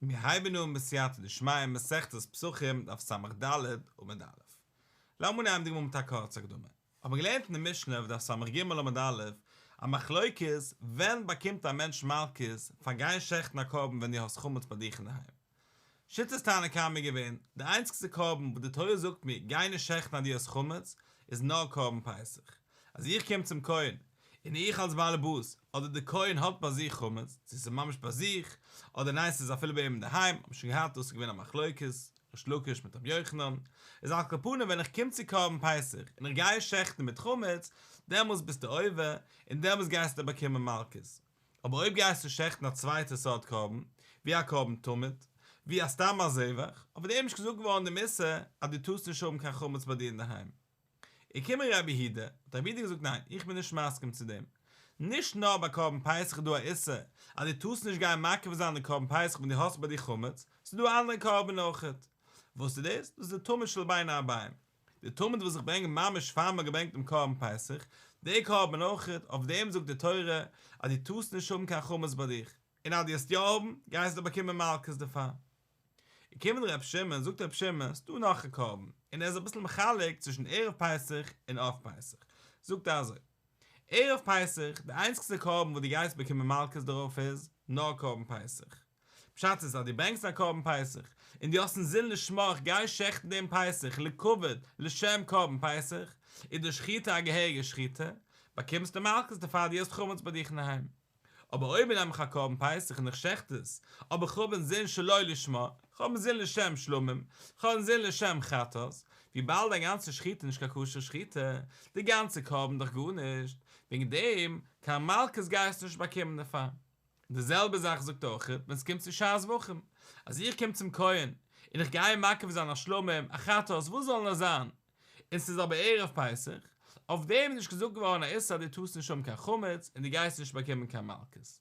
מיר הייבן אן בסייעתא דשמיא מסכת פסחים דף ס"ד עמוד א'. לאמיר נעמען די גמרא מיט א קורצע הקדמה. האט מען געלערנט אין די משנה אויף דף ס"ג עמוד א' א מחלוקת ווען באקומט א מענטש מלקות פאר גיין שעכטן א קרבן ווען דו האסט חמץ ביי דיך אינדערהיים. שיטת תנא קמא איז געווען, די איינציגסטע קרבן וואס די תורה זאגט מיר גיי נישט שעכטן אז דו האסט חמץ איז נאר קרבן פסח. אז איך קום צום כהן און איך אלס באלעבאס, אדער די כהן האט ביי זיך חמץ, צו ס'איז ממש ביי זיך, אדער ניין ס'איז אפילו ביי אים אינדערהיים, האבן שוין געהאט דאס איז געווען א מחלוקת, ריש לקיש מיט רבי יוחנן, איז על כל פנים ווען איך קום צו קרבן פסח און איך גיי עס שעכטן מיט חמץ, דעמאלס ביסטו עובר, און דעמאלס גייסטו באקומען מלקות. אבער אויב גייסטו שעכטן א צווייטע סארט קרבן, ווי א קרבן תמיד, ווי א סתם א זבח, אויף דעם איז נישט געזאגט געווארן דעם איסור אז דו טארסט נישט האבן קיין חמץ ביי דיר אינדערהיים. געקומען רבי יהודה, האט רבי יהודה געזאגט ניין, איך בין נישט מסכים צו דעם. נישט נאר ביי קרבן פסח איז דא א איסור אז דו טארסט נישט גיין מקריב זיין די קרבן פסח ווען דו האסט ביי דיר חמץ, ס'איז דא א אנדערע קרבן אויכעט. וואס איז דאס? דאס איז די תמיד של בין הערביים. די תמיד וואס איך ברענג ממש פאר מ'האט געברענגט דעם קרבן פסח, די קרבן אויכעט, אויף דעם זאגט די תורה אז דו טארסט נישט האבן קיין חמץ ביי דיך, און אז דו וועסט יא האבן, גייסטו באקומען מלקות דערפאר. געקומען ר' שמעון, זאגט ר' שמעון, ס'דא נאך א קרבן, און ער איז אביסל מחלק צווישן ערב פסח און אויף פסח, זאגט ער אזוי, ערב פסח, די איינציגסטע קרבן וואס דו גייסט באקומען מלקות דערויף איז, נאר קרבן פסח. פשט איז אז דו ברענגסט א קרבן פסח, און דו האסט אינזין לשמה איך גיי שעכטן דעם פסח לכבוד לשם קרבן פסח, איז די שחיטה א געהעריגע שחיטה, באקומסטו מלקות דערפאר דו האסט חמץ ביי דיך אינדערהיים. אבער אויב נעם איך א קרבן פסח און איך שעכט עס, אבער כ'האב אינזין שלא לשמה, כ'האב אינזין לשם שלמים, כ'האב אינזין לשם חטאת, וויבאלד דיין גאנצע שחיטה איז נישט קיין כשר'ע שחיטה, די גאנצע קרבן דאך גארנישט, וועגן דעם, קיין מלקות גייסטו נישט באקומען דערפאר. די זעלבע זאך זאגט ער אויך ווען ס'קומט צו שאר זבחים, אז איך קום צום כהן און איך גיי מקריב זיין א שלמים, א חטאת, וואס זאל נאר זיין, און ס'איז אבער ערב פסח, אויף דעם איז נישט געזאגט געווארן א איסור אז דו טארסט נישט האבן קיין חמץ און דו גייסט נישט באקומען קיין מלקות.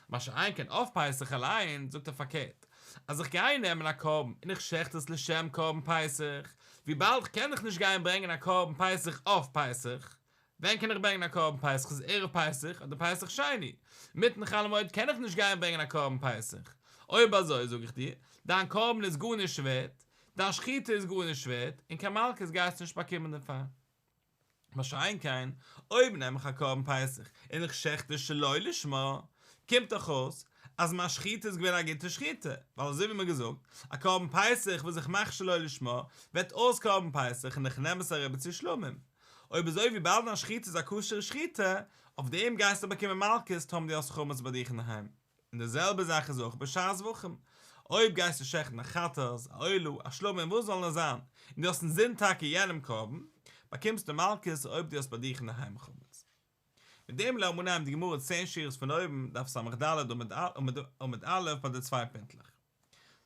מה שאין כן אויף פסח אליין זאגט ער פארקערט, אז איך גיי נעמען א קרבן און איך שעכט עס לשם קרבן פסח, וויבאלד כ'קען דאך נישט גיין ברענגען א קרבן פסח אויף פסח, ווען קען איך ברענגען א קרבן פסח? ס'איז ערב פסח אדער פסח שני? מיטן חול המועד קען איך נישט גיין ברענגען א קרבן פסח. אויב אזוי זאג איך דיר, דיין קרבן איז גארנישט ווערט, דיין שחיטה איז גארנישט ווערט, און קיין מלקות גייסטו נישט באקומען דערפאר. מה שאין כן, אויב נעם איך א קרבן פסח און איך שעכט עס שלא לשמה, קומט דאך אויס אז מיין שחיטה איז געווען א גוטע שחיטה, ווייל אזוי ווי מ'האט געזאגט, א קרבן פסח וואס איך מאך שלא לשמה, ווערט אויס קרבן פסח און איך נעם עס אריבער צו שלמים. אויב אזוי וויבאלד דיין שחיטה איז א כשר'ע שחיטה, אויף דעם גייסטו באקומען מלקות טאמער דו האסט חמץ ביי דיך אינדערהיים. און די זעלבע זאך איז אויך ביי שאר זבחים. אויב גייסטו שעכטן א חטאת, א עולה, א שלמים, וואס זאל נאר זיין, און דו האסט אינזין טאקע יענעם קרבן, באקומסטו מלקות אויב דו האסט ביי דיך אינדערהיים חמץ. מיט דעם לאמיר אנהייבן די גמרא צען שורות פון אויבן, דף ס"ד עמוד א' ביי די צוויי פינטלעך.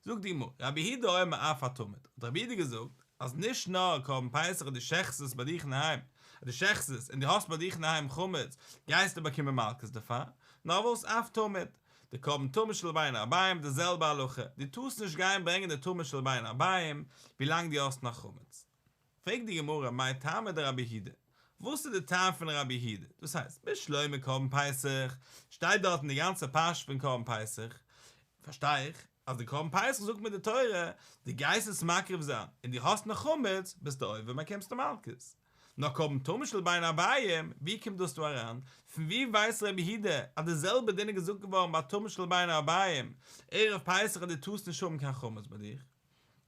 זאגט די גמרא, רבי יהודה אומר אף התמיד, האט רבי יהודה געזאגט אז נישט נאר קרבן פסח אז דו שעכסט עס ביי דיך אינדערהיים, אז דו שעכסט עס און דו האסט ביי דיך אינדערהיים חמץ, גייסטו באקומען מלקות דערפאר, נאר וואס אף תמיד, די קרבן תמיד של בין הערביים די זעלבע הלכה, דו טארסט נישט גיין ברענגען די תמיד של בין הערביים ווילאנג דו האסט נאך חמץ. פרעגט די גמרא מאי טעמא דרבי יהודה, וואס איז די טעם פון רבי יהודה, דאס הייסט, בשלמא קרבן פסח, שטייט דארט אין די גאנצע פרשה פון קרבן פסח, פארשטיי איך אז די קרבן פסח זאגט מיר די תורה, דו גייסט עס מקריב זיין און דו האסט נאך חמץ, ביסטו עובר און באקומסטו מלקות. נאר קרבן תמיד של בין הערביים, ווי קומט דאס דא אריין? פון ווי ווייסט רבי יהודה אז די זעלבע דין איז געזאגט געווארן ביי תמיד של בין הערביים ערב פסח אז דו טארסט נישט האבן קיין חמץ ביי דיך?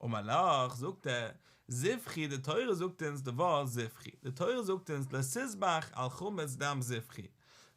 אמר לך, זאגט ער, זבחי, די תורה זאגט אונז די ווארט זבחי, די תורה זאגט אונז לא תזבח על חמץ דם זבחי,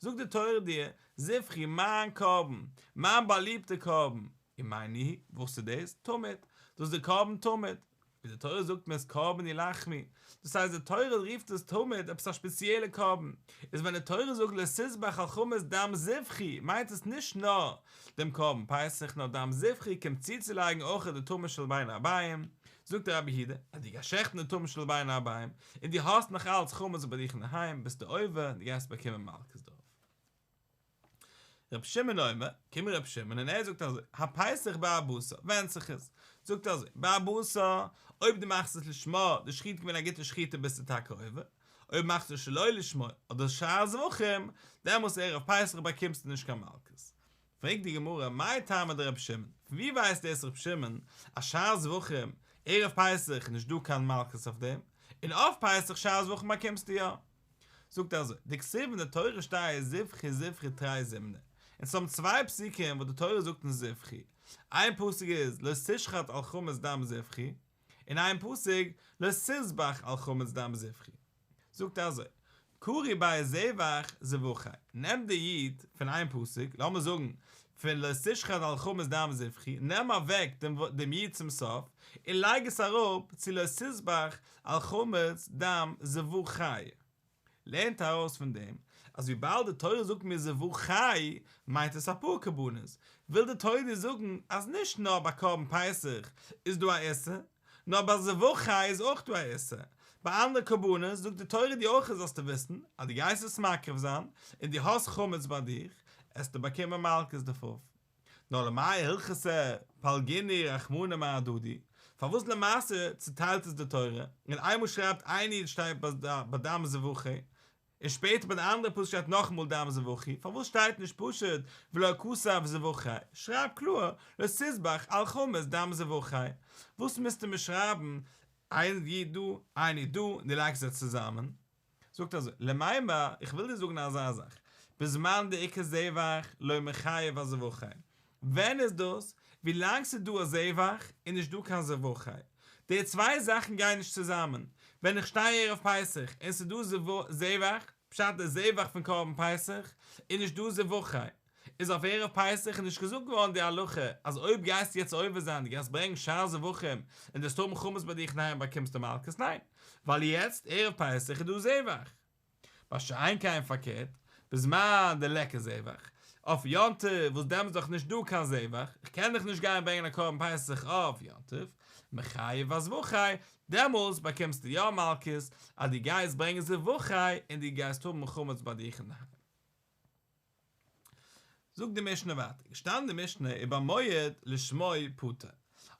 זאגט די תורה דיר, זבחי, מיין קרבן, מיין באליבטע קרבן, ומאי ניהו, וואס איז דאס? תמיד, דאס איז די קרבן תמיד, ווי די תורה זאגט מיר עס קרבן הוא לחמי, דאס הייסט די תורה רופט עס תמיד עפעס א שפעציעלע קרבן, איז ווען די תורה זאגט לא תזבח על חמץ דם זבחי מיינט עס נישט נאר דעם קרבן פסח נאר דם זבחי קומט צוצולייגן אויך די תמיד של בין הערביים, זאגט רבי יהודה אז דו גייסט שעכטן די תמיד של בין הערביים און דו האסט נאך אלץ חמץ ביי דיך אינדערהיים ביסטו עובר און דו גייסט באקומען מלקות דערויף. רבי שמעון אומר, קומט רבי שמעון און ער זאגט אזוי, הפסח בארבעה עשר, ווענדט זיך עס, זאגט ער אזוי, בארבעה עשר, אויב דו מאכסט עס לשמה, די שחיטה געווען א גוטע שחיטה ביסטו טאקע עובר, אויב מאכסטו עס שלא לשמה, אדער שאר זבחים, דעמאלס ערב פסח באקומסטו נישט קיין מלקות. פרעגט די גמרא, מאי טעמא דרבי שמעון, פון ווי ווייסט דאס רבי שמעון אז שאר זבחים ערב פסח איז נישט דא קיין מלקות אויף דעם, און אויף פסח שאר זבחים באקומסטו יא? זאגט ער אזוי, דכתיב אין די תורה שטייט זבחי זבחי תרי זימני, אונז האבן צוויי פסוקים וואס די תורה זאגט אונז זבחי, איין פסוק איז לא תשחט על חמץ דם זבחי, און איין פסוק לא תזבח על חמץ דם זבחי. זאגט ער אזוי, קרי ביה זבח זבחי, נעם די יוד פון איין פסוק, לאמיר זאגן פון לא תשחט על חמץ דם זבחי, נעם אוועק דעם יוד צום סוף, און לייג עס אראפ צו לא תזבח על חמץ דם זבחי. לערנט ארויס פון דעם אז וויבאלד די תורה זאגט מיר זבחי מיינט עס אפאר קרבנות, וויל די תורה דיר זאגן אז נישט נאר ביי קרבן פסח איז דא א איסור, נאר ביי זבחי איז אויך דא א איסור, ביי אנדערע קרבנות זאגט די תורה דיר אויך זאלסטו וויסן אז דו גייסט עס מקריב זיין און דו האסט חמץ ביי דיך, עסטו באקומען מלקות דערויף. נאר למאי הלכתא פלגינהו רחמנא מהדדי, פארוואס למעשה צוטיילט עס די תורה, און איינמאל שרייבט איין יוד שטייט ביי דם זבחי, און שפעטער ביי די אנדערע פסוק שטייט נאכאמאל דם זבחי, פארוואס שטייט נישט פשוט ולא כתב זבחי, שרייב קלאר לא תזבח על חמץ דם זבחי, וואס מוזטו מיר שרייבן איין יוד דא איין יוד דא און דו לייגסט זיי צוזאמען? זאגט אזוי, למימר, איך וויל דיר זאגן אזא זאך, בזמן דאיכא זבח לא מיחייב אזבחי, ווען איז דאס? ווילאנג ס'איז דא א זבח איז נישט דא קיין זבחי, די צוויי זאכן גייען נישט צוזאמען, ווען איך שטיי ערב פסח און ס'איז דא זבח, פשט די זבח פון קרבן פסח, איז נישט דא זבחי, איז אויף ערב פסח איז נישט געזאגט געווארן די הלכה אז אויב גייסטו יעצט עובר זיין דו גייסט ברענגן שאר זבחים און דו וועסט האבן חמץ ביי דיך אינדערהיים באקומסטו מלקות ניין ווייל יעצט ערב פסח איז דא זבח מה שאין כן פארקערט בזמן דליכא זבח אויף יום טוב וואס דעמאלטס איז דאך נישט דא קיין זבח איך קען דאך נישט גיין ברענגען א קרבן פסח אויף יום טוב מיחייב אזבחי דעמאלטס באקומסטו יא מלקות אז דו גייסט ברענגען זבחי און דו גייסט האבן חמץ ביי דיך אינדערהיים. זאגט די משנה ווייטער, געשטאנען די משנה ובמועד לשמו פטור,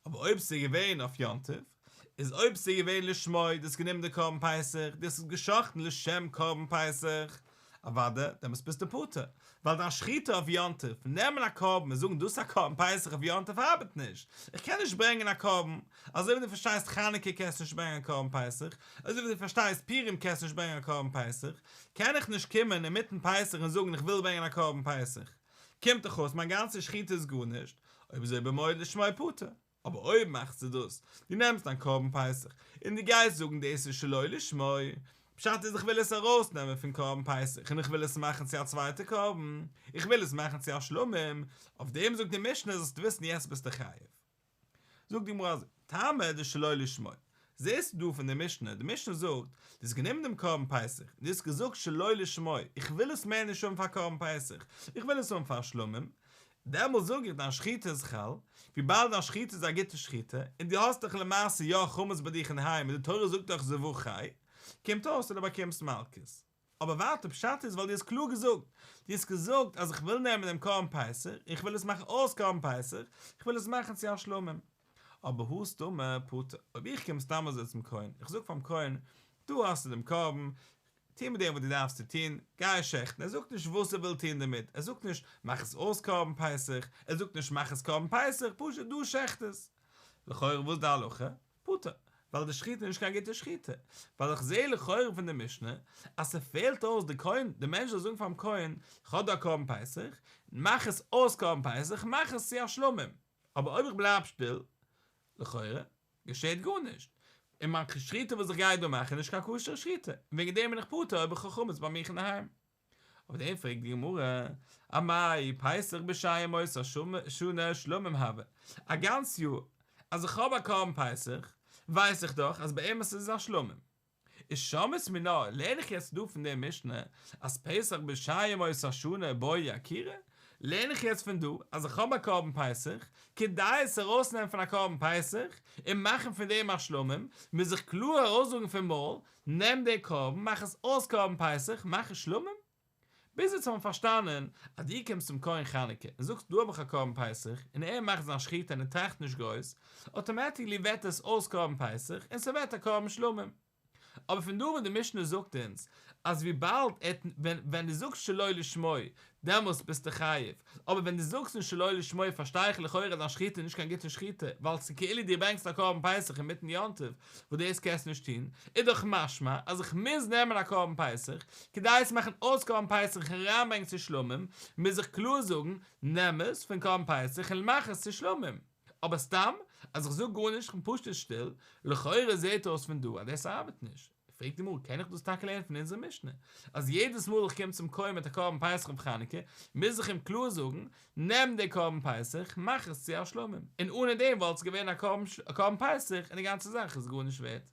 אבער אויב ס'איז געווען אויף יום טוב, איז אויב ס'איז געווען לשמו, דו האסט גענומען די קרבן פסח, דו האסט עס גע'שחט'ן לשם קרבן פסח, אוודאי, דעמאלטס ביסטו פטור, ווייל דיין שחיטה אויף יום טוב, נעמען א קרבן און זאגן דאס איז א קרבן פסח אויף יום טוב ארבעט נישט, איך קען נישט ברענגען א קרבן, אזוי ווי דו פארשטייסט חנוכה קענסטו נישט ברענגען א קרבן פסח, אזוי ווי דו פארשטייסט פורים קענסטו נישט ברענגען א קרבן פסח, קען איך נישט קומען אינמיטן פסח און זאגן איך וויל ברענגען א קרבן פסח, קומט דאך אויס מיין גאנצע שחיטה איז גארנישט, אויב אזוי במועד לשמו פטור, אבער אויב מאכסטו דאס, דו נעמסט דיין קרבן פסח און דו גייסט זאגן דאס איז שלא לשמו, פשט איז איך וויל עס ארויסנעמען פון קרבן פסח און איך וויל עס מאכן צו א צווייטע קרבן, איך וויל עס מאכן צו א שלמים, אויף דעם זאגט די משנה זאלסטו וויסן יעצט ביסטו חייב. זאגט די גמרא אזוי, טעמא דשלא לשמו, זעסטו דא פון די משנה, די משנה זאגט, דו האסט גענומען דעם קרבן פסח, און דו האסט געזאגט שלא לשמו, איך וויל עס מער נישט האבן פאר קרבן פסח, איך וויל עס האבן פאר שלמים, דעמאלס זאג איך דיין שחיטה איז חל, וויבאלד דיין שחיטה איז א גוטע שחיטה, און דו האסט דאך למעשה יא חמץ ביי דיך אינדערהיים און די תורה זאגט דאך זבחי, קומט אויס אז דו באקומסט מלקות. אבער ווייטער פשט איז ווייל דו האסט קלאר געזאגט, דו האסט געזאגט אז איך וויל נעמען דעם קרבן פסח, איך וויל עס מאכן אויס קרבן פסח, איך וויל עס מאכן צו א שלמים. אבער הא סתמא פטור, אויב איך קום סתם אזוי צום כהן, איך זאג פאר'ן כהן, דא האסטו דעם קרבן, טו מיט דעם וואס דו דארפסט צו טון, גיי שעכטן, ער זאגט נישט וואס ער וויל טון דערמיט, ער זאגט נישט מאך עס אויס קרבן פסח, ער זאגט נישט מאך עס קרבן פסח, פשוט דא שעכט עס. לכאורה וואס איז די הלכה? פטור, ווייל די שחיטה איז נישט קיין גוטע שחיטה, ווייל איך זעה לכאורה פון די משנה אז ס'פעלט אויס די כהן, די מענטש זאל זאגן פאר'ן כהן, כ'האב דא א קרבן פסח, מאך עס אויס קרבן פסח, מאך עס צו א שלמים, אבער אויב איך בלייב שטיל, לכאורה, געשעט גארנישט, און מיין שחיטה וואס איך גיי דא מאכן איז נישט קיין כשר'ע שחיטה, און וועגן דעם בין איך פטור אויב איך האב חמץ ביי מיך אינדערהיים. אויף דעם פרעגט די גמרא, אמאי פסח בשאר ימות השנה שלמים הוי, א גאנץ יאר אז איך האב א קרבן פסח, ווייס איך דאך אז באמת איז עס א שלמים. איז שמעת מינה, לערן איך יעצט דא פון די משנה אז פסח בשאר ימות השנה בעי עקירה, לערן איך יעצט פון דא אז איך האב א קרבן פסח, כדי עס ארויסנעמען פון א קרבן פסח און מאכן פון דעם א שלמים, מוז איך קלאר ארויסזאגן פון מויל נעם די קרבן, מאך עס אויס קרבן פסח, מאך עס שלמים. ביז יעצט האט מען פארשטאנען אז דו קומסט צום כהן חנוכה און זאגסט דא האב איך א קרבן פסח, און ער מאכט זיין שחיטה און ער טראכט נישט גרויס, automatically ווערט עס אויס קרבן פסח און ס'ווערט א קרבן שלמים. אבער פון דא וואס די משנה זאגט אונז אז וויבאלד ער האט ווען ווען דו זאגסט שלא לשמו. דעמאלס ביסטו חייב, אבער ווען דו זאגסט נישט שלא לשמו פארשטיי איך לכאורה אז דיין שחיטה איז נישט קיין גוטע שחיטה, ווייל ס'איז כאילו דו ברענגסט א קרבן פסח אינמיטן יום טוב, וואס דאס קענסטו נישט טון, איז דאך משמע אז איך מוז נעמען א קרבן פסח, כדי עס מאכן אויס קרבן פסח און אריינברענגען צו שלמים, מוז איך קלאר זאגן, נעם עס פון קרבן פסח און מאך עס צו שלמים. אבער סתם אז איך זאג גארנישט, איך בין פשוט שטיל, לכאורה זעט אויס פון דא אז דאס ארבעט נישט. פרעגט די גמרא, קען איך דאס טאקע לערנען פון אונזער משנה, אז יעדעס מאל איך קום צום כהן מיט א קרבן פסח אויף חנוכה, מוז איך אים קלאר זאגן, נעם די קרבן פסח, מאך עס צו א שלמים, און אנע דעם וואלט עס געווען א קרבן פסח און די גאנצע זאך איז גארנישט ווערט.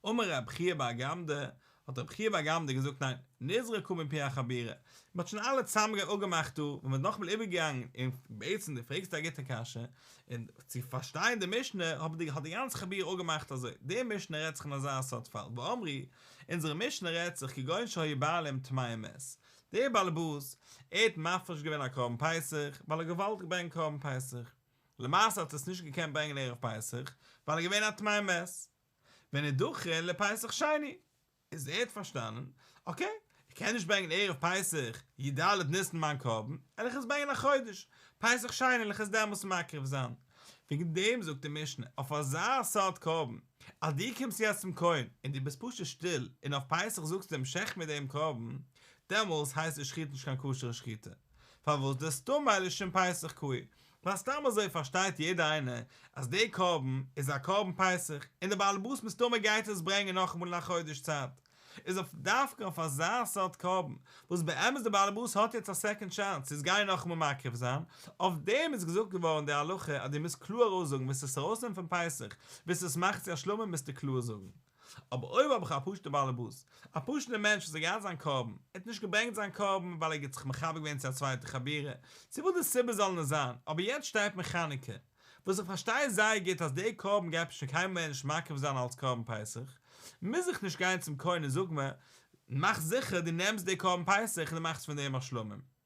אמר רב חייא בר גמדא, האט רב חייא בר גמדא געזאגט ניין, נזרקה מפי החבורה, מען האט שוין אלע צוזאם אפגעמאכט דא, ווען מען איז נאכאמאל איבערגעגאנגען, און בעצם דו פרעגסט א גוטע קשיא, און צו פארשטיין די משנה האבן די האט די גאנצע חבורה אפגעמאכט אזוי, די משנה רעדט זיך אין אזא סארט פאל, ואמרו, אונזערע משנה רעדט זיך כגון שהיו בעלים טמאי מת, דער באלעבאס, ער האט מפריש געווען א קרבן פסח, ווייל ער האט געוואלט ברענגען קרבן פסח, למעשה האט ער עס נישט געקענט ברענגען ערב פסח, ווייל ער איז געווען א טמא מת. ונדחין לפסח שני, איז ער האט פארשטאנען, okay, איך קען נישט ברענגען ערב פסח י ד ניסן מיין קרבן, על איך עס ברענגען א חודש, פסח שני על איך עס דעמאלס מקריב זיין. וועגן דעם זאגט די משנה, אויף אזא סארט קרבן, אז דו קומסט יעצט צום כהן און דו ביסט פשוט שטיל און אויף פסח זאגסטו אים שעכט מיר דעם קרבן, דעמאלס הייסט די שחיטה נישט קיין כשר'ע שחיטה. פארוואס דסתמא לשם פסח קאי? ווייל סתם אזוי פארשטייט יעדער איינער אז די קרבן איז א קרבן פסח און די בעל הבית מסתמא גייט עס ברענגען נאכאמאל אין א חודש צייט, איז אויף דווקא אויף אזא סארט קרבן וואס באמת די בעל הבית האט יעצט א second chance צו עס גיין נאכאמאל מקריב זיין, אויף דעם איז געזאגט געווארן די הלכה אז דו מוזט קלאר ארויסזאגן ווילסט עס ארויסנעמען פון פסח, ווילסט עס מאכן צו א שלמים מוזטו קלאר זאגן. אבער אויב האב איך א פשוט'ע באלעבאס, א פשוט'ע מענטש וואס האט געהאט זיין קרבן, ער האט נישט געברענגט זיין קרבן ווייל ער האט זיך מחבר געווען צו א צווייטע חבורה, צו וואס די סיבה זאל נאר זיין, אבער יעצט שטייט מיר חנוכה, וואס איך פארשטיי זייער גוט אז די קרבן גייט שוין קיינמאל מער נישט מקריב זיין אלס קרבן פסח, מוז איך נישט גיין צום כהן און זאג מיר, מאך זיכער דו נעמסט די קרבן פסח און דו מאכסט פון דעם א שלמים.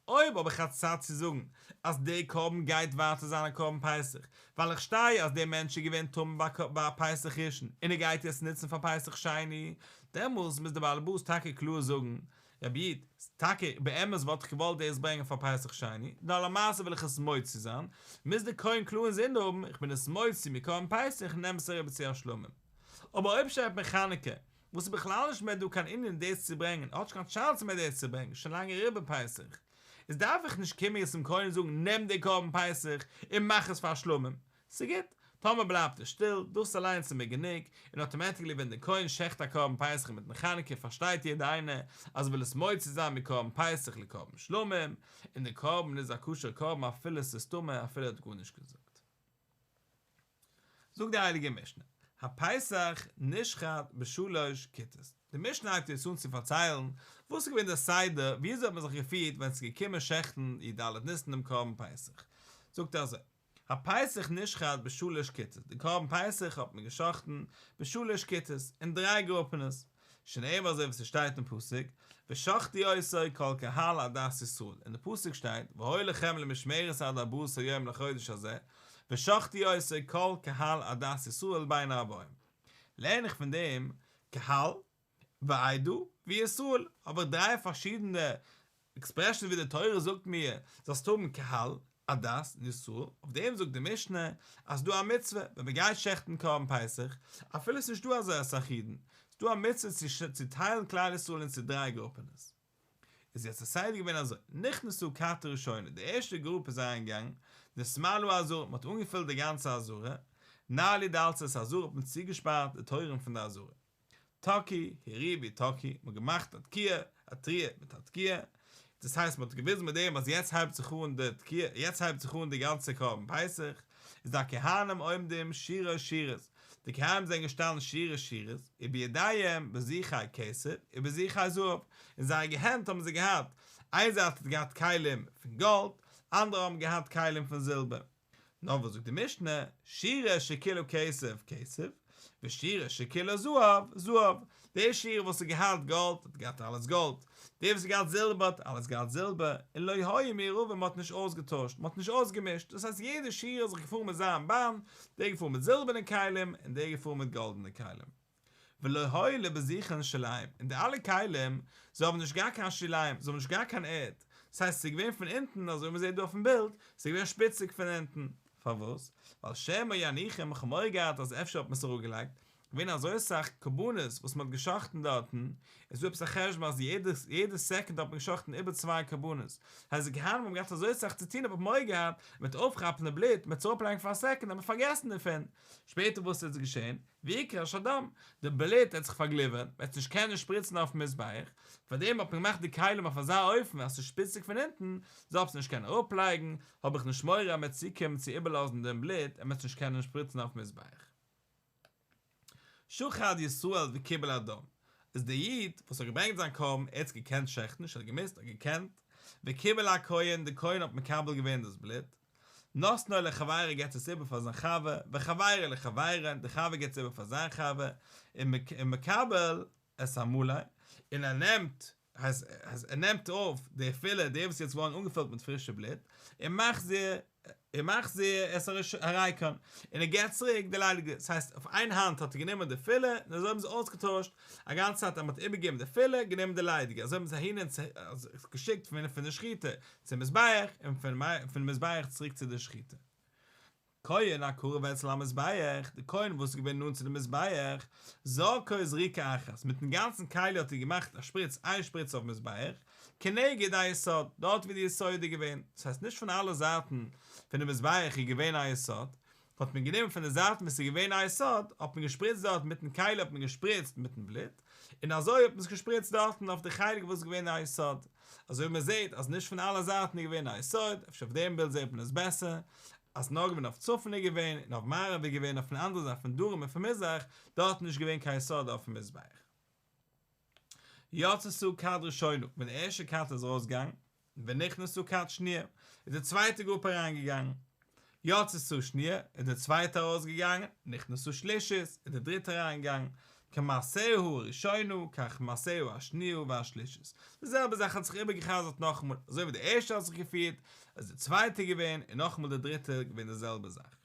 אויב האב איך א צד צו זאגן אז דער קרבן גייט ווייטער זיין א קרבן פסח, ווייל איך שטיי אז דער מענטש איז געווען טמא ביי פסח ראשון און ער גייט יעצט נוצן פאר פסח שני, דעמאלס מוז דער בעל הבית טאקע קלאר זאגן, רבי איד, טאקע באמת וואלט איך געוואלט דאס ברענגען פאר פסח שני, נאר למעשה וויל איך עס מוציא זיין, מוז דער כהן קלאר אינזין האבן, איך בין עס מוציא מקרבן פסח און נעם עס אריבער צו א שלמים. אבער אויב שטייט מיר חנוכה, וואס איז בכלל נישט מער דא קיין ענין דאס צו ברענגען, ער האט נישט קיין chance מער דאס צו ברענגען, שוין לאנג אריבער פסח, איז דארף איך נישט קומען יעצט צום כהן און זאגן נעם די קרבן פסח און מאך עס פאר שלמים, ס'גוט, טאמער בלייבט ער שטיל, דאס אליינס איז מיר גענוג, און automatically ווען דער כהן שעכט א קרבן פסח אינמיטן חנוכה פארשטייט יעדער איינער אז ער וויל עס מוציא זיין מקרבן פסח לקרבן שלמים, און די קרבן איז א כשר קרבן אפילו ס'איז טמא אפילו ער האט גארנישט געזאגט. זאגט די הייליגע משנה, הפסח נשחט בשלוש כיתות, די משנה הייבט יעצט אן צו פארציילן וואס איז געווען דער סדר, ווי אזוי האט מען זיך געפירט ווען עס איז געקומען שעכטן י ד ניסן דעם קרבן פסח, זאגט ער אזוי, הפסח נשחט בשלוש כיתות, די קרבן פסח האט מען געשחטן בשלוש כיתות, אין דריי גרופענעס, שנאמר אזוי ווי ס'שטייט אין פסוק, ושחטו אותו כל קהל עדת ישראל, אין די פסוק שטייט, והיה לכם למשמרת עד ארבעה עשר יום לחודש הזה, ושחטו אותו כל קהל עדת ישראל בין הערבים. לערן איך פון דעם, קהל, ועדה, וישראל, האב איך דריי פארשידענע expressions ווי די תורה זאגט מיר זאלסט האבן קהל, עדת, און ישראל, אויף דעם זאגט די משנה אז ס'דא א מצוה ווען מ'גייט שעכטן קרבן פסח, אפילו ס'נישט דא אזוי אסאך אידן, ס'דא א מצוה צו צוטיילן כלל ישראל אין צו דריי גרופענעס. איז יעצט די סדר געווען אזוי, נכנסו כת ראשונה, די ערשטע גרופע איז אריינגעגאנגען, נתמלאה העזרה, מ'האט אנגעפילט די גאנצע עזרה, נעלו דלתות העזרה האט מען צוגעשפארט די טויערן פון די עזרה. תקעו, הריעו ותקעו, מ'האט געמאכט א תקיעה, א תרועה מיט א תקיעה, דאס הייסט מ'האט געוויזן מיט דעם אז יעצט הייבט זיך אן די תקיעה, יעצט הייבט זיך אן די גאנצע קרבן פסח, איז והכהנים עומדים שורות שורות, די כהנים זענען געשטאנען שורות שורות, ובידיהם בזיכי כסף ובזיכי זהב, אין זייערע הענט האבן זיי געהאט, איין זייט האט געהאט כלים פון גאלד, אנדערע האבן געהאט כלים פון זילבער. נאר וואס זאגט די משנה, שורה שכולה כסף כסף, ושורה שכולה זהב זהב, די שורה וואס האט געהאט גאלד האט געהאט אלעס גאלד, די וואס האט געהאט זילבער האט אלעס געהאט זילבער, און לא היו מעורבים מען האט נישט אויסגעטוישט, מען האט נישט אויסגעמישט, דאס הייסט יעדע שורה איז זיך געפארן מיט זיין באן, דער געפארן מיט זילבערנע כלים און דער געפארן מיט גאלדענע כלים. ולא היו לבזיכין שוליים, און די אלע כלים, זיי האבן נישט געהאט קיין שוליים, זיי האבן נישט געהאט קיין ערד, דאס הייסט ס'איז געווען פון אונטן, אזוי ווי מ'זעט דא אויפן בילד, ס'איז געווען שפיציג פון אונטן, פארוואס? ווייל שמא יניחום, איך האב מורא געהאט אז אפשר האט מען עס אראפגעלייגט, געווען אזוי סאך קרבנות וואס מ'האט גע'שחט'ן דארטן, איז דא עפעס א חשבון אז יעדע יעדע סעקונד האט מען גע'שחט'ן איבער צוויי קרבנות, הייסט די כהנים האבן געהאט אזוי סאך צו טון האב איך מורא געהאט מ'וועט אויפכאפן די בלוט, מ'וועט עס אראפלייגן פאר א סעקונד און מ'וועט פארגעסן דערפון, שפעטער וואס איז געשען? ויקרש הדם, די בלוט האט זיך פארגליווערט, מ'וועט עס נישט קענען שפריצן אויפן מזבח, פארדעם האט מען געמאכט די כלים אויף אזא אופן אז ס'איז שפיציג פון אונטן, זאל עס נישט קענען אראפלייגן, האב איך נישט מורא אז מ'וועט צוקומען צו איבערלאזן דעם בלוט און מ'וועט עס נישט קענען שפריצן אויפן מזבח. שחט ישראל וקיבל הדם, איז דער איד וואס האט געברענגט זיין קרבן, ער האט עס געקענט שעכטן, נישט ער האט געמוזט, ער האט געקענט, וקיבל הכהן, דער כהן האט מקבל געווען דאס בלוט, נתנו לחבירו געבט עס איבער פאר זיין חבר, וחבירו לחבירו, דער חבר געבט עס איבער פאר זיין חבר, ומקבל את המלא, און ער נעמט, הייסט ער נעמט אויף די פילע, די וואס איז יעצט געווארן אנגעפילט מיט פרישע בלוט, ומחזיר, ומחזיר את הריקן, און ער געבט צוריק די ליידיגע, דאס הייסט אויף איין האנט האט ער גענומען די פילע, און אזוי האבן זיי אויסגעטוישט א גאנצע צייט אז מען האט איבערגעגעבן די פילע, גענומען די ליידיגע, אזוי האבן זיי אהין און געשיקט פון די שחיטה צום מזבח, און פון מזבח צוריק צו די שחיטה. כהן הקרוב אצל המזבח, די כהן וואס איז געווען נאנט צו די מזבח, זרקו זריקה אחת, מיטן גאנצן כלי האט ער געמאכט א שפריץ, איין שפריץ אויפן מזבח, כנגד היסוד, דארט ווי די יסוד איז געווען, דאס הייסט נישט פון אלע זייטן פון די מזבח איז געווען א יסוד, האט מען גענומען פון די זייטן וואו ס'איז געווען א יסוד, האט מען געשפריצט דארט מיטן כלי האט מען געשפריצט מיטן בלוט, און אזוי האט מען עס געשפריצט דארטן אויף די חלק וואס איז געווען א יסוד, אזוי ווי מען זעט אז נישט פון אלע זייטן איז געווען א יסוד, אפשר אויף דעם בילד זעט מען עס בעסער, אז נאר געווען אויף צפון איז געווען, און אויף מערב איז געווען, אויפן אנדערע זייט פון דרום און פון מזרח, דארט איז נישט געווען קיין יסוד אויפן מזבח. יצתה כת ראשונה, ווען די ערשטע כת איז ארויסגעגאנגען, ונכנסה כת שניה, איז די צווייטע גרופע אריינגעגאנגען. יצתה שניה, איז די צווייטע ארויסגעגאנגען, נכנסה שלישית, איז די דריטע אריינגעגאנגען. כמעשה הראשונה, כך מעשה השניה והשלישית. די זעלבע זאך האט זיך איבערגעחזרט נאכאמאל, אזוי ווי די ערשטע האט זיך געפירט, איז די צווייטע געווען, און נאכאמאל די דריטע געווען די זעלבע זאך.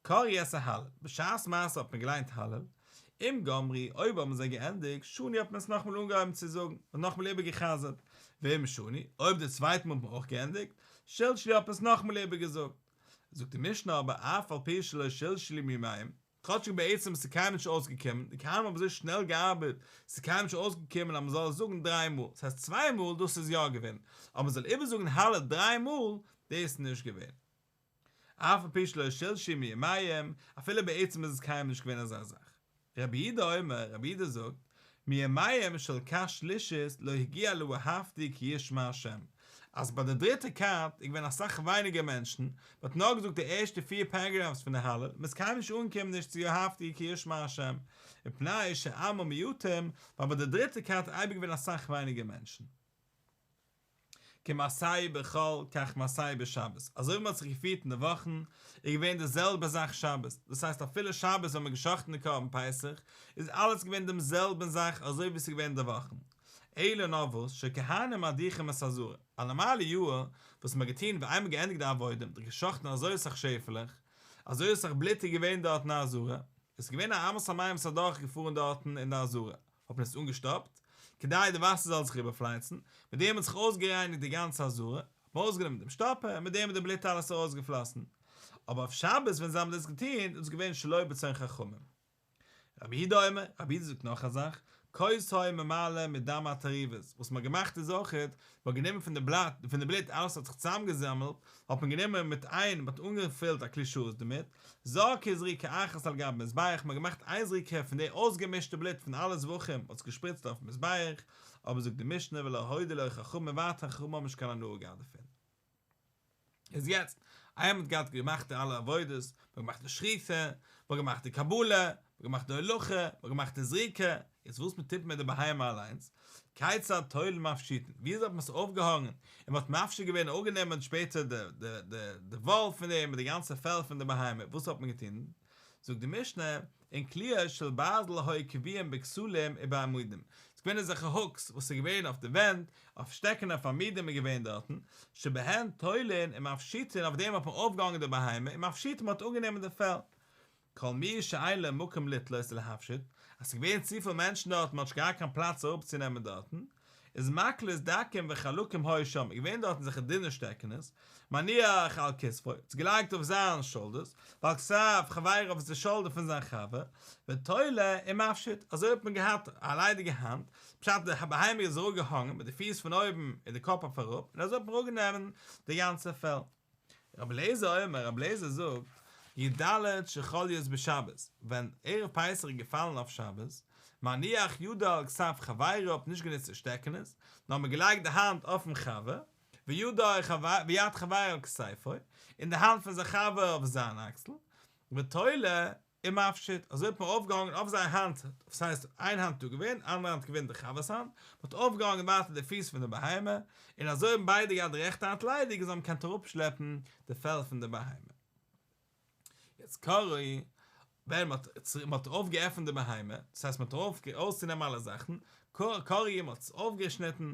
קראו את ההלל, בשעת מעשה האט מען געליינט הלל, אם גמרו, אויב האבן זיי געענדיגט, שנו האט מען עס נאכאמאל אנגעהויבן צו זאגן, און נאכאמאל איבערגע'חזר'ט, ואם שנו, אויב די צווייטע מאל האט מען אויך געענדיגט, שלשלו האט מען עס נאכאמאל איבערגעזאגט. זאגט די משנה אבער אף על פי שלא שלשלו מימיהם, כאטשיג בעצם איז קיינמאל נישט אויסגעקומען, די כהנים האבן אזוי שנעל געארבעט, ס'איז קיינמאל נישט אויסגעקומען אז מ'זאל עס זאגן דריי מאל, ס'הייסט צוויי מאל דאס איז יא געווען, אבער מ'זאל איבערזאגן הלל דריי מאל, דאס איז נישט געווען. אף על פי שלא שלשלו מימיהם, אפילו בעצם איז עס קיינמאל נישט געווען אזא זאך. רבי יהודה אומר, רבי יהודה זאגט, מימיהם של כת שלישית לא הגיע לאהבתי כי ישמע השם, אז ביי די דריטע כת איז געווען אסאך ווייניגער מענטשן, מען האט נאר געזאגט די ערשטע פיר paragraphs פון די הלל, מען איז קיינמאל נישט אנגעקומען נישט צו אהבתי כי ישמע השם, מפני שעמה מועטים, ווייל ביי די דריטע כת איז אייביג געווען אסאך ווייניגער מענטשן. כמעשהו בחול כך מעשהו בשבת, אזוי ווי מען האט זיך געפירט אין די וואכן, איז געווען די זעלבע זאך שבת, דאס הייסט אפילו שבת ווען מען האט געשחט'ן די קרבן פסח, איז אלעס געווען דעם זעלבן זאך אזוי ווי עס איז געווען אין די וואכן, אלא נאר וואס שכהנים מדיחים את העזרה, א נארמאלע יאהר וואס מען האט געטון ווען איינמאל געענדיגט די עבודה, מען האט געשחט'ן אזוי אסאך שעפעלעך, אזוי אסאך בלוט איז געווען דארט אין עזרה, עס איז געווען א אמת המים וואס איז אדורך געפארן דארטן אין די עזרה, האט מען עס אנגעשטאפט, כדי די וואסער זאל זיך איבערפלייצן, מיט דעם האט זיך אויסגערייניגט די גאנצע עזרה, האט מען אויסגענומען דעם שטאפער, און מיט דעם איז די בלוט אלעס ארויסגעפלאסן. אבער אויף שבת ווען זיי האבן דאס געטון, איז עס געווען שלא ברצון חכמים. רבי יהודה אומר, רבי יהודה זאגט נאך א זאך, כוס היו ממלאין מדם התערובות, וואס מען האט געמאכט איז אויכעט, מען האט גענומען פון די בלאט, פון די בלוט אלעס האט זיך צוזאמגעזאמלט, האט מען גענומען מיט איין, מען האט אנגעפילט א כלי שרת דערמיט, זרקו זריקה אחת על גבי מזבח, מען האט געמאכט איין זריקה פון די אויסגעמישטע בלוט פון אלע זבחים, מען האט עס געשפריצט אויפן מזבח, אבער זאגט די משנה ולא הודו לו חכמים ווייטער חכמים האבן נישט קיין הנאה געהאט דערפון. איז יעצט, איינמאל מען האט געהאט געמאכט די אלע עבודות, מען האט געמאכט די שחיטה, מען האט געמאכט די קבלה, מען האט געמאכט די הולכה, מען האט געמאכט די זריקה, יעצט וואס מען טוט מיט די בהמה אליינס, כיצד תולין ומפשיטין, ווי אזוי האט מען עס אויפגעהאנגען, און מען האט מפשיט געווען און אפגענומען שפעטער די די די די וואל פון דעם און די גאנצע פעל פון די בהמה, וואס האט מען געטון? זאגט די משנה, און קליות של ברזל היו קבועים בכתלים ובעמודים, ס'איז געווען אזעלכע hooks וואס איז געווען אויף די ווענט, אויף שטעקן אויף עמודים איז געווען דארטן, שבהן תולין ומפשיטין אויף דעם האט מען אויפגעהאנגען די בהמה, ומפשיטין מען האט אפגענומען די פעל. כל מי שאין לו מקום לתלות ולהפשיט, אז ס'איז געווען צופיל מענטשן דארטן, מ'האט נישט געהאט קיין פלאץ אראפצונעמען דארטן, איז מקלות דקים וחלקים היו שם, איז געווען דארטן אזעלכע דינע שטעקענעס, מניח על כתפו, האט עס געלייגט אויף זיין שאלדערס, ועל כתף חברו אויף די שאלדער פון זיין חבר, ותולה ומפשיט, אזוי האט מען געהאט א ליידיגע האנט, פשט די בהמה איז אראפגעהאנגען מיט די פיס פון אויבן און די קאפ אויף אראפ, און אזוי האט מען אראפגענומען די גאנצע פעל. רבי אליעזר אומר, רבי אליעזר זאגט, י"ד שחל להיות בשבת, ווען ערב פסח איז געפאלן אויף שבת, מניח ידו על כתף חברו האט נישט גענוצט די שטעקענעס, נאר מען געלייגט די האנט אויפן חבר, וידו ויד חברו על כתפו, און די האנט פון זיין חבר אויף זיין אקסל, ותולה ומפשיט, אזוי האט מען אויפגעהאנגען אויף זייער האנט, דאס הייסט איין האנט דא געווען, אנדערע האנט געווען די חבר'ס האנט, מען האט אויפגעהאנגען ווייטער די פיס פון די בהמה, און אזוי האבן ביידע געהאט די רעכטע האנט ליידיג און זיי האבן געקענט אראפשלעפן די פעל פון די בהמה. יעצט קרעו, ווען מען האט מען האט אויפגעעפנט די בהמה, דאס הייסט מען האט אויף אויסצונעמען אלע זאכן, קרעו מען האט עס אויפגעשניטן,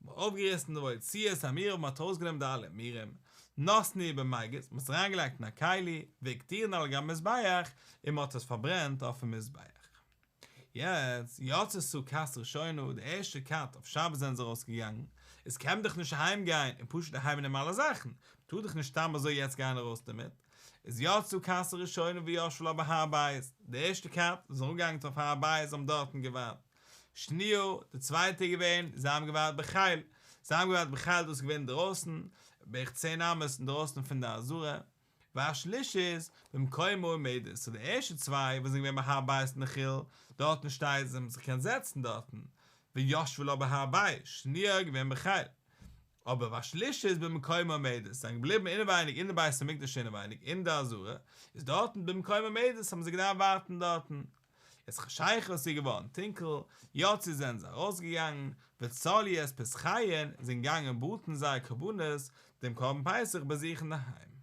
אויפגעריסן והוציאו את האימורים מען האט ארויסגענומען די אלע אימורים, נתנו במגיס, מען האט עס אריינגעלייגט אין א כלי, והקטירן על גבי מזבח, און מען האט עס פארברענט אויפן מזבח. יעצט, יצתה כת ראשונה, די ערשטע כת אויף שבת זענען זיי ארויסגעגאנגען, איז קען מען דאך נישט אהיים גיין און פשוט אהיים נעמען אלע זאכן, מען טאר דאך נישט סתם אזוי יעצט גיין ארויס דערמיט, איז יצאה כת הראשונה וישבה לה בהר הבית, די ערשטע כת איז אראפגעגאנגען אויף הר הבית זיי האבן דארטן געווארט. שניה, די צווייטע איז געווען, זיי האבן געווארט בחיל, זיי האבן געווארט בחיל דאס איז געווען אינדרויסן, בערך צען אמות אינדרויסן פון די עזרה, והשלישית, במקומה עומדת, סאו די ערשטע צוויי וואס זענען געווען בהר הבית אין די חיל, דארטן שטייט זיי האבן זיך געקענט זעצן דארטן, וישבה לה בהר הבית, שניה איז געווען בחיל. אבער והשלישית במקומה עומדת, זיי זענען געבליבן אינעווייניג אין די בית המקדש אינעווייניג אין די עזרה, איז דארטן במקומה עומדת האבן זיי געדארפט ווארטן דארטן. איז חשכה עס איז געווארן טונקל, יצאו זענען זיי ארויסגעגאנגען, וצלו את פסחיהן, זענען געגאנגען בראטן זייער קרבנות, דעם קרבן פסח ביי זיך אינדערהיים.